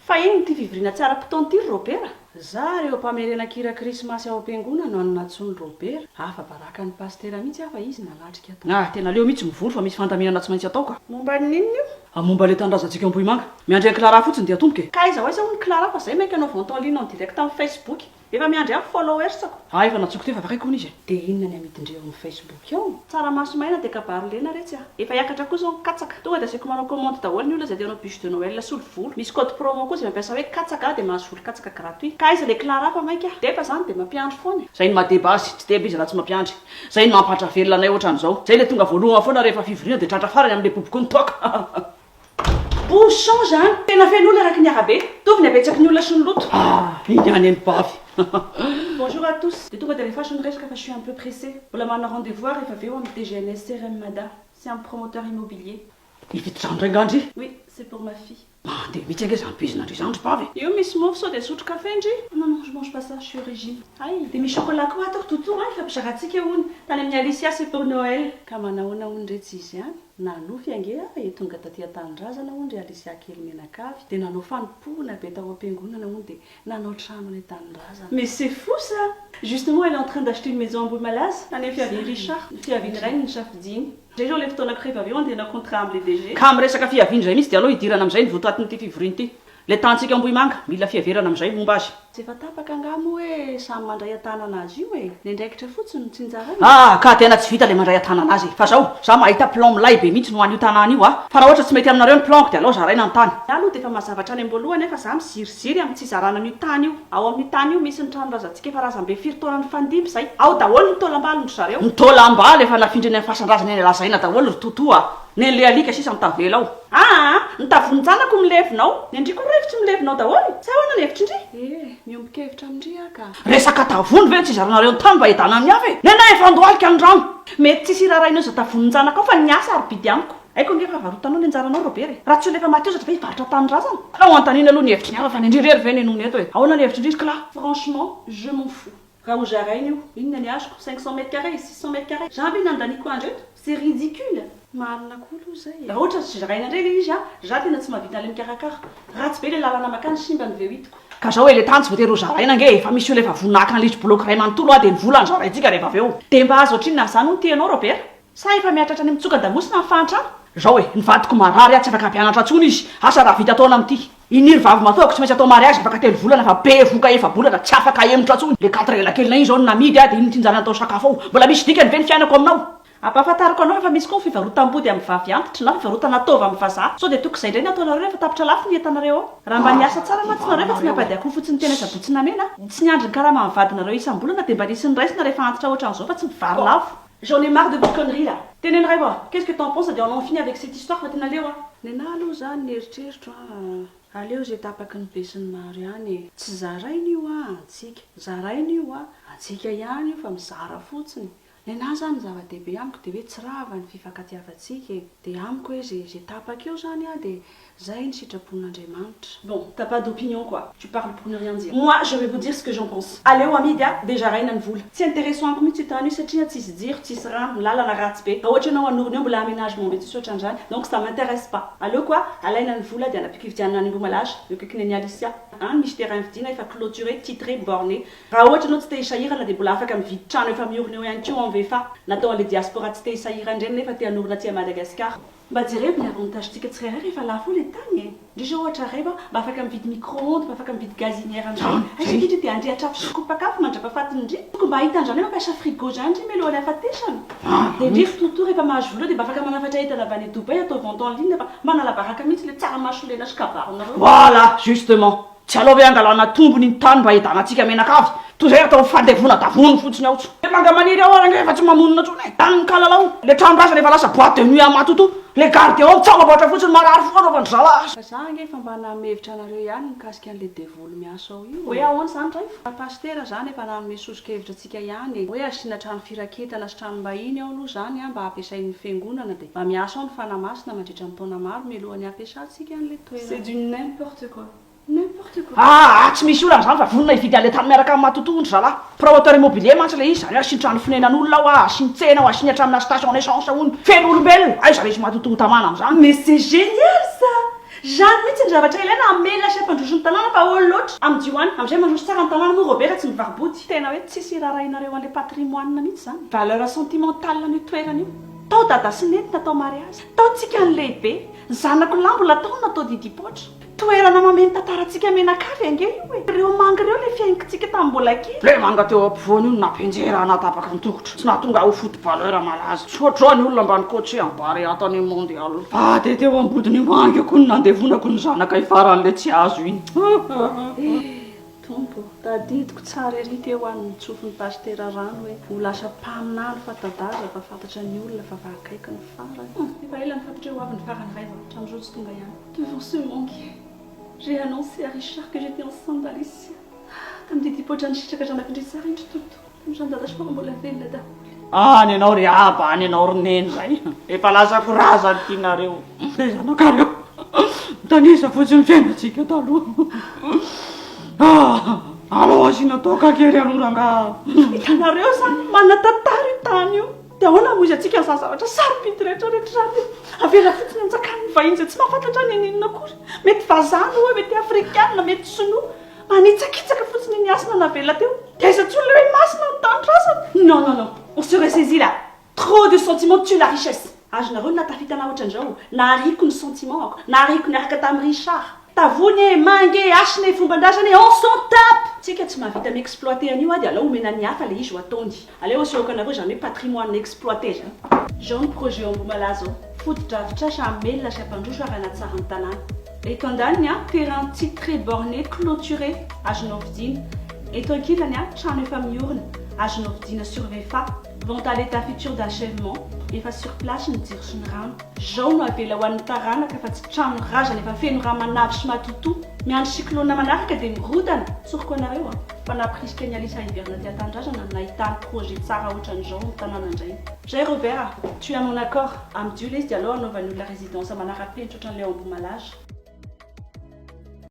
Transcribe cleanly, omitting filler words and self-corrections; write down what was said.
Fa inona ity fivoriana tsy ara-potoana ity ry Robera? Za reo mpamerenan-kira krismasy ao am-piangonana no nantsoin'i Robera. Afa-baraka an'i Pasitera mihitsy aho fa izy nanatrika tao. Ah, tena aleo mihitsy mivory fa misy fandaminana tsy maintsy atao ka. Momba ny inona io? Ah, momba ilay tanindrazantsika ao Ambohimanga. Miandry an'i Clara fotsiny dia atomboka e. Ka aiza ho aiza hono Clara fa zay maika hanao vente en ligne en direct amin'ny Facebook. Efa miandry ahy followers-ko. Ah efa nantsoiko teo fa afaka hono izy e. Dia inona ny amidin-dreo amin'ny Facebook ao? Tsaramaso maina dia kabary lena retsy a! Efa hiakatra koa izao ny katsaka. Tonga dia asaiko manao commande daholo ny olona izay te hanao bûche de Noël solo volo. Misy code promo koa izay mampiasa hoe katsaka dia mahazo volo katsaka gratuit. Ka aiza ilay Clara fa maika? Deba izany dia mampiandry foana e. Zay no maha-deba azy, tsy deba izy raha tsy mampiandry. Zay no mampahatra velona anay ohatran'izao. Zay ilay tonga voalohany foana rehefa fivoriana dia tratra farany amin'ilay boboky ny toaka. Bouchon zany! Tena feno olona eraky ny arabe. Mitovy ny habetsaky ny olona sy ny loto. Ah! Iny ihany eny bavy. Bonjour à tous. Dia tonga dia alefaso ny resaka fa je suis un peu pressée. Mbola manana rendez-vous aho rehefa avy eo amin'ny DGNS CRM Mada. C'est un promoteur immobilier. Hividy trano indray nga ndry? Oui, c'est pour ma fille. Mandeha mihitsy ange izany bizina ndry izany ry bavy e! Io misy mofo sao dia hisotro kafe ndry? Non non, je mange pas ça, je suis au régime. Hay! Dia misy chocolat koa ato ry Toto a! Ifampizarantsika hono. Tany amin'i Alicia c'est pour Noël. Ka manahoana hono re tsy izy ihany? Nanofy ange aho e, tonga taty an-tanindrazana hono ry Alicia kely mianakavy, dia nanao fanompoana be tao am-piangonana hono dia nanao trano any an-tanindrazana. Mais c'est fou ça! Justement elle est en train d'acheter une maison Ambohimalaza, any amin'ny fiavian'i Richard, ny fiavian'ny rainy no safidiany. Zay izao ilay fotoana crève avy eo andeha hanao contrat amin'ilay DG. Ka miresaka fiaviana izay mihitsy dia aleo hidirana amin'izay ny votoatin'ity fivoriana ity. Ilay tanintsika Ambohimanga, mila fiheverana amin'izay momba azy. Tsy efa tapaka angaha moa hoe samy mandray an-tanana azy io e? Ny andraikitra fotsiny no tsinjaraina. Ah! Ka tena tsy vita ilay mandray an-tanana azy e! Fa zao, za mahita plan milay be mihitsy no an'io tanàna io a! Fa raha ohatra tsy mety aminareo ny plan-ko dia aleo zaraina ny tany. Za aloha dia efa mazava hatrany am-boalohany fa za miziriziry amin'ny tsy hizarana an'io tany io. Ao amin'io tany io misy ny tranon-drazantsika efa razambe firy taona nifandimby izay. Ao daholo ny taolam-balon-dry zareo. Ny taolam-balo efa nafindra eny amin'ny fasan-drazana eny Lazaina daholo ry Toto a! Nen'ilay alika sisa no tavela ao. Aa! Ny tavonin-janako milevina ao. Ny an-dry koa revy tsy milevina ao daholo? Sa ahoana ny hevitr'ndry? Eh! Miombon-kevitra amin-dry aho ka. Resaka tavony ve no tsy izaranareo ny tany mba hiadanan'ny hafa e? Nenah efa andohalika ny rano. Mety tsisy hiraharainao izao tavonin-janakao fa ny ahy sarobidy amiko. Haiko ange fa varotanao ny anjaranao Robert e! Raha tsy olona efa maty hozatra ve hivarotra tanindrazana? Alao anontaniana aloha ny hevitry ny hafa fa ny an-dry irery ve no henoina eto e? Ahoana ny hevitr'ndry ry kla? Franchement, je m'en fous. Raha ho zaraina io, inona ny azoko? 500 mètres carrés, 600 mètres carrés? Za ve nandaniako andro eto? C'est ridicule! Marina koa aloha izay e! Raha ohatra tsy zaraina indray ilay izy an, za tena tsy mahavita an'ilay mikarakara. Ratsy be ilay lalana makany, simba ny V8-ko. Ka zao e, le tany tsy voatery ho zaraina ange e, fa misy olona efa vonona haka an'ilay izy bloc iray manontolo a, dia ny vola no zaraintsika rehefa avy eo. Dia mba azo ohatrinona amin'izany hono ty ianao Robert? Sa efa mihatratra any amin'ny tsoka-damosina ny fahantrana? Zao e, ny vadiko marary aho tsy afaka hampianatra intsony izy, asa raha vita taona amin'ity. I Niry vavimatoako tsy maintsy atao mariage afaka telo volana fa bevoka efa-bolana tsy afaka ahemotra intsony. Le quatre elakelinay iny zao no namidy aho dia iny no tianjareo atao sakafo ao. Mbola misy dikany ve ny fiainako aminao? Ampahafantariko anao fa efa misy koa ny fivarotam-body amin'ny vavy antitra na fivarotana taova amin'ny vazaha. Sao dia toko izay indray no ataonareo rehefa tapitra lafo ny entanareo ao. Raha mba niasa tsara mantsy nareo fa tsy nampady akoho fotsiny teny Sabotsy Namehana, tsy niandry ny karaman'ny vadinareo isam-bolana dia mba nisy noraisina rehefa antitra ohatran'izao fa tsy mivary lafo. J'en ai marre de vos conneries là! Teneno Raivo a! Qu'est-ce que t'en penses dia on en finit avec cette histoire fa tena leo a! Nenah aloha zany ny eritreritro a! Aleo ze tapaky ny besinimaro ihany e! Tsy zaraina io a! Antsika! Zaraina io a! Antsika ihany io fa mizara fotsiny! Nenah zany ny zava-dehibe amiko de hoe tsy rava ny fifankatiavantsika e! De amiko hoe ze ze tapaka eo zany a de Zay ny sitrapon'Andriamanitra. Bon, t'as pas d'opinion quoi, tu parles pour ne rien dire. Moi, je vais vous dire ce que j'en pense. Aleo amidy a, dia zaraina ny vola. Tsy intéressant amiko mihitsy io tany io satria tsisy jiro, tsisy rano, ny lalana ratsy be. Raha ohatra ianao hanorina eo mbola aménagement be tsisy ohatran'izany, donc ça m'intéresse pas. Aleo koa alaina ny vola dia anapiko hividianana any Ambohimalaza, eo akaikin'i Neny Alicia. Any misy terrain vidiana efa clôturé, titré, borné. Raha ohatra ianao tsy te hisahirana dia mbola afaka mividy trano efa miorina eo ihany koa en VFA. Natao an'ilay diaspora tsy te hisahirana ireny nefa te hanorina aty à Madagascar. Mba jerevo ny avantage tsika tsirairay rehefa lafo eo le tany e! Ndry zao ohatra raivo a, mba afaka mividy micro onde, mba afaka mividy gazinière amzay, aiza ndry de handrehatra afo sy kopak'afo mandrapafatiny ndry, tokony mba hahita anzany hoe mampiasa frigo zany ndry mialohan'ny hafatesana, de ndry ry toto rehefa mahazo vola eo de mba afaka manafatra entana avy any Dubaï atao vente en ligne fa manala baraka mihitsy le tsaramaso lena sy kabarinareo. Voilà, justement! Tsy aleo ve angalana tombony iny tany mba hiadanantsika mianakavy, toy izay atao fandevona davony fotsiny ao. Le manga maniry ao ary ange efa tsy mamonina intsony e! Tany mikalalao, le tranon-drazana efa lasa boite de nuit matotoa, le garde ao mitsambaboatra fotsiny marary fo anaovany zalahy. Fa za ange efa mba nanome hevitra anareo ihany mikasika an'le devoly miasa ao io e! Hoe ahoana izany Raivo? Fa Pasitera zany efa nanome soso-kevitra antsika ihany e! Hoe asiana trano firaketana sy tranom-bahiny ao aloha izany an mba hampiasain'ny fiangonana dia mba miasa ao ny Fanahy Masina mandritra ny taona maro mialohan'ny hampiasantsika an'le toerana. C'est du n'importe quoi! N'importe quoi! Aa tsy misy olana izany fa vonona hividy an'ilay tany miaraka amin'ny matotoa hono ry zalahy. Promoteur immobilier mantsy ilay izy, izany hoe asiany trano fonenan'olona ao, asiany tsena ao, asiany hatramina station essence hono. Feno olombelona! Aiza resy matotoa ho tamana amin'izany? Mais c'est génial ça! Zany mihitsy ny zavatra ilaina hamelona sy hampandroso ny tanàna fa ol loatra. Amidio any. Amizay mandroso tsara ny tanàna moa Robert tsy mivaro-body. Tena hoe tsisy irarahinareo anle patrimoine mihitsy zany. Valeur sentimentale an'io toerana io. Tao dada sy neny natao mariazy. Tao tsika ny lehibe. Ny zanako lahy mbola tao natao didipoatra. Toerana mameno tantarantsika mianakavy ange io e! Ireo manga ireo ilay fihaingontsika tamin'ny mbola kely. Ilay manga teo ampovoany io no nampianjera hanatapaka ny tongotra, tsy nahatonga ahy ho footballeur malaza. Tsy ohatr'izao ny olona mba ni-coacher an'i Barea tany amin'ny mondial. Fa dia teo ambodin'io manga io koa no nandevonako ny zanakay faran'ilay tsy azo iny. Eh! Tompo ô, tadidiko tsara ery teo aho no notsofin'ny pasitera rano hoe ho lasa mpaminany fa tadaza fa fantatra ny olona fa fa akaiky ny farany. Hum, efa ela no fantatra hoe ho avy ny farany raivo a, hatramin'izao tsy tonga ihany. Devant ce manguier, j'ai annoncé à Richard que j'étais enceinte d'Alicia. Tamin'ity dipoitra nisitraka zanak'Indritsara indry Toto, tamin'izany dada sy mama mbola velona daholo. Any ianao ry aba, any ianao ry neny zay. Efa lasako razana ity nareo. Ilay zanakareo mitanisa fotsiny fiainantsika taloha. Ah, alao asiana toaka kely aloha rangaha. Hitanareo izany, manan-tantara io tany io. Dia ahoana hamoizantsika an'izany zavatra sarobidy rehetra rehetra izany e? Avela fotsiny hanjakan'ny vahiny izay tsy mahafantatra n'inon'inona akory. Mety vazaha no hoe, mety afrikana, mety sinoa. Manitsakitsaka fotsiny iny hasina navela teo. Dia aiza intsony ilay hoe masina ny tanindrazana? Non, non, non, on se ressaisit là. Trop de sentiments tue la richesse. Azonareo ny nahatafitana ohatran'izao? Nahariako ny sentiment-ko, nahariako niaraka tamin'i Richard. Tavony e, manga e, hasina e, fomban-drazana e, on s'en tape! Tsika tsy mahavita mi-exploiter an'io a dia alao omena ny hafa le izy ho ataony. Aleo asehoko anareo izany hoe patrimoine exploité izany. Izao ny projet ao Ambohimalaza ao. Fotodrafitrasa hamelona sy hampandroso ary hanatsara ny tanàna. Eto andaniny a, terrain titré borné clôturé azonao vidiana. Eto ankilany a, trano efa miorina, azonao vidiana sur VFA. Vente à l'état futur d'achèvement, efa sur place ny jiro sy ny rano. Zao no avela ho an'ny taranaka fa tsy trano razana efa feno ramanavy sy matotoa. Miandry cyclone manaraka dia mirodana. Tsoriko anareo a, fa nampirisika an'i Alice hiverina aty an-tanindrazana ny nahitany projet tsara ohatran'izao amin'ny tanàna indray. Zay Robert a, tu as mon accord, amidio ilay izy dia aleo hanaovan'ny olona résidence manara-penitra ohatran'ilay ao Ambohimalaza.